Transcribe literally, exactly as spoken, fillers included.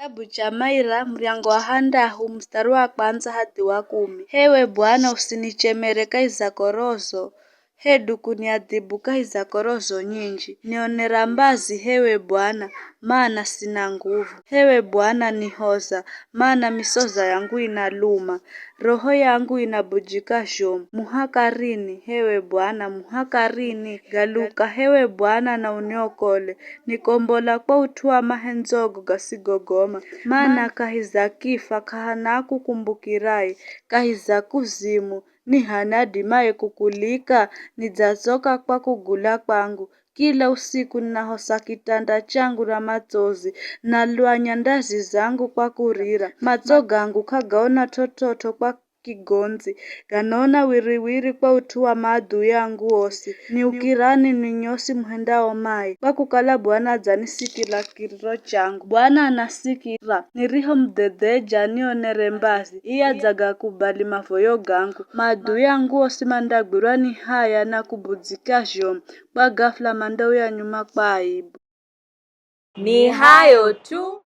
Kitabu cha Maira, muryango wa handahu, mstari wa kwanza hadi wa kumi. Hewe Bwana, usinichemere kahi za korozo, hedu kuniadhibu kahi za korozo nyinji. Nionera mbazi, hewe Bwana, mana sina nguvu. Hewe Bwana, nihoza, mana misoza yangu inaluma. Roho yangu inabujika zhomu. Muhaka rini, hewe Bwana, muhaka rini? Galuka, hewe Bwana, na uniokole. Nikombola kwa ut'u wa mahendzo go gasigogoma. Mana kahi za kifa k'ahana akukumbukirai, kahi za kuzimu ni h'ani adimaye kukulika? Nidzatsoka kwa kugula kwangu, kila usiku ninahosa kitanda changu na matsozi, nalwanya ndazi zangu kwa kurira. Matso gangu k'agaona t'ot'ot'o kwa kigondzi, ganaona wiriwiri kwa ut'u wa maadui angu osi. Niukirani ninwi nyosi muhendao mai, kwa kukala Bwana adzanisikira kiriro changu. Bwana anasikira, nirihomudhedheja anionere mbazi, iye adzagakubali mavoyo gangu. Maadui angu osi mandagwirwa ni haya na kubujika zhomu, kwa ghafula mandauya nyuma kwa aibu. Ni hayo tu